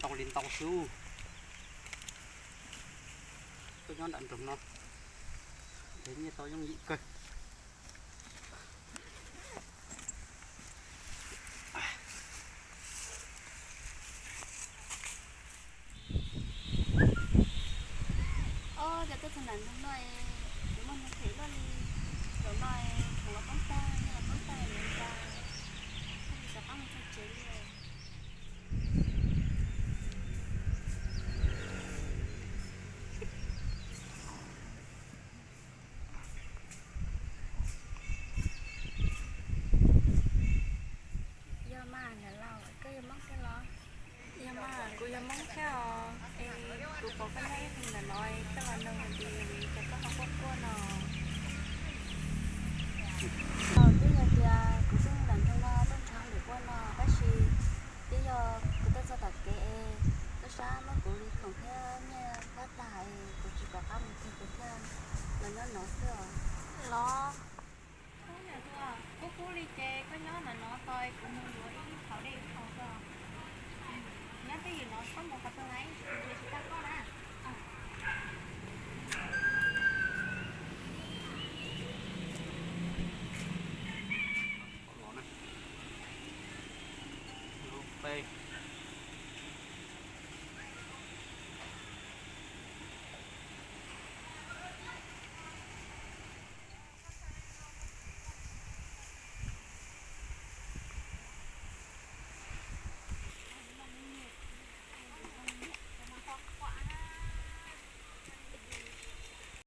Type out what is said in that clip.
tau li ntau xwb. Koj nyob nram nroog no, ntev nyiaj tau yooj yim kawg. Os, cov tuaj txog nram nroog no es kuv muaj neeg them luaj li. Zaum no es khoom los poob tag, nyiaj los poob tag, yuav ua cas thiaj li rov qab mus txog tsev li. Yog mas, niam laus, koj yog Hmoob thiab los? Yog mas, kuv yog Hmoob thiab os. Es kuv pom koj nyob ib leeg ntawm no, koj los nug hais tias cas koj ho quaj quaj no? Twb yog tias kuv xub nram nroog no tuaj nrhiav lwm ua no, tab sis twb yog kuv tuaj txog tom kev es tub sab muab kuv li khoom thiab nyiaj pab tag es kuv tsis pom qab mus twg, kuv thiaj los nyob no xwb os. Los, kub kub li ces koj nyob ntawm no tos kuv mus yuav ib thaum dej ib thaum xwb. Nyob twj ywm no txhob mus qhov twg na, kuv yuav tsis tag koj na.